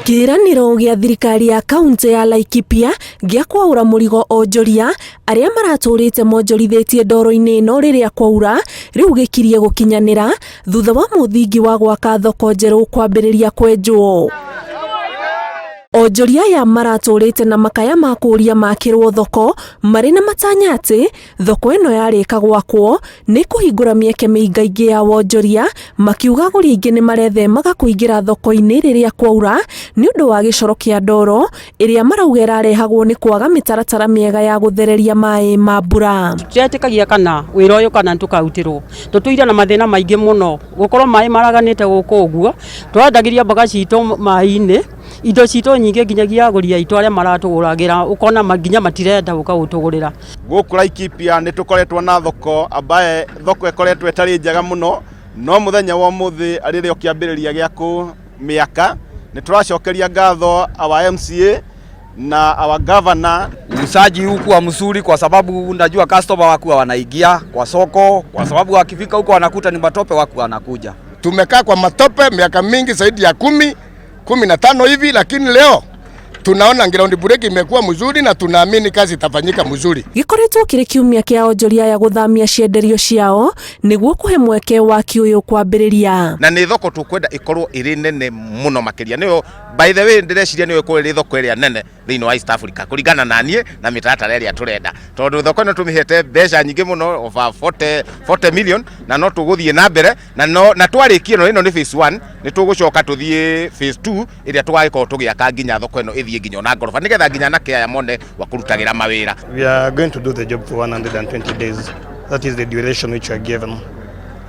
Kĩĩranĩro gĩa thirikari ya kaunti ya Laikipia gĩa kwaũra mũrigo onjoria arĩa maratũrĩte monjorithĩtie ndoro-inĩ ĩno rĩrĩa kwaura rĩu gĩkirie gũkinyanĩra thutha wa mũthingi wa gwaka thoko njerũ kwambĩrĩria kwenjwo. Onjoria aya maratũrĩte na makaya ma kũũria makĩrwo thoko marĩ na matanya atĩ thoko ĩno yarĩka gwakwo nĩ kũhingũra mĩeke mĩingaingĩ ya wonjoria, makiuga agũri aingĩ nĩ marethemaga kũingĩra thoko-inĩ rĩrĩa kwaura nĩ ũndũ wa gĩcoro kĩa ndoro ĩrĩa marauga ĩrarehagwo nĩ kwaga mĩtaratara mĩega ya gũthereria maĩ ma mbura. Tũtiretĩkagia kana wĩra ũyũ kana nĩtũkarutĩrwo. Tũtũire na mathĩna maingĩ mũno gũkorwo maĩ maraganĩte gũkũ ũguo, tũrendagĩria mboga citũ maĩ-inĩ, indo citũ nyingĩ nginyagia agũri aitũ arĩa maratũgũragĩra ũkona nginya matirenda gũka gũtũgũrĩra. Gũkũ Laikipia nĩ tũkoretwo na thoko ambaye thoko ĩkoretwo ĩtarĩ njega mũno, no mũthenya wa ũmũthĩ rĩrĩa kĩambĩrĩria gĩa kũmĩaka nĩ tũracokeria ngatho our MCA na our governor. Uuzaji huku wa mzuri kwa sababu unajua customer waku wanaingia kwa soko, kwa sababu wakifika huko wanakuta ni matope, waku wanakuja. Tumekaa kwa matope miaka mingi zaidi ya 10, 15 hivi, lakini leo tunaona ground break imekuwa mzuri na tunaamini kazi itafanyika mzuri. Gĩkoretwo kĩrĩ kiumia kĩa onjoria aya gũthamia cienderio ciao nĩguo kũhe mweke waki ũyũ kwambĩrĩria. Na nĩ thoko tũkwenda ĩkorwo ĩrĩ nene mũno makĩria, nĩyo by the way ndĩreciria nĩyo ĩkorwo ĩrĩ thoko ĩrĩa nene thĩinĩ wa East Africa kũringana na niĩ na mĩtaratara ĩrĩa tũrenda, tondũ thoko ĩno tũmĩhete mbeca nyingĩ mũno, over 40 million, na no tũgũthiĩ na mbere na no na twarĩkia ĩno ĩno nĩ phase 1, nĩ tũgũcoka tũthiĩ phase 2 ĩrĩa tũgagĩkorwo tũgĩaka nginya thoko ĩno ĩthiĩ nginya ona ngoroba, nĩgetha nginya anake aya mone gwa kũrutagĩra mawĩra. We are going to do the job for 120 days. That is the duration which we are given,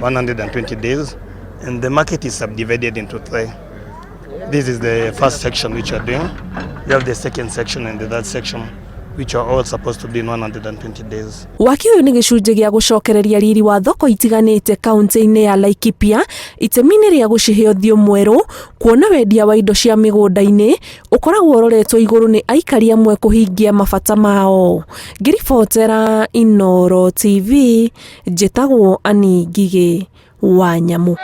120 days. And the market is subdivided into three. This is the first section which we are doing. We have the second section and the third section, which are all supposed to be in 120 days. Waki ũyũ nĩ gĩcunjĩ gĩa gũcokereria riri wa thoko itiganĩte kaunti-inĩ ya Laikipia itemi-inĩ rĩa gũcihe ũthiũ mwerũ, kuona wendia wa indo cia mĩgũnda-inĩ ũkoragwo ũroretwo igũrũ nĩ aikari amwe kũhingia mabata mao. Ngĩribotera Inooro TV, njĩtagwo Annie Ngigĩ wa Nyamu.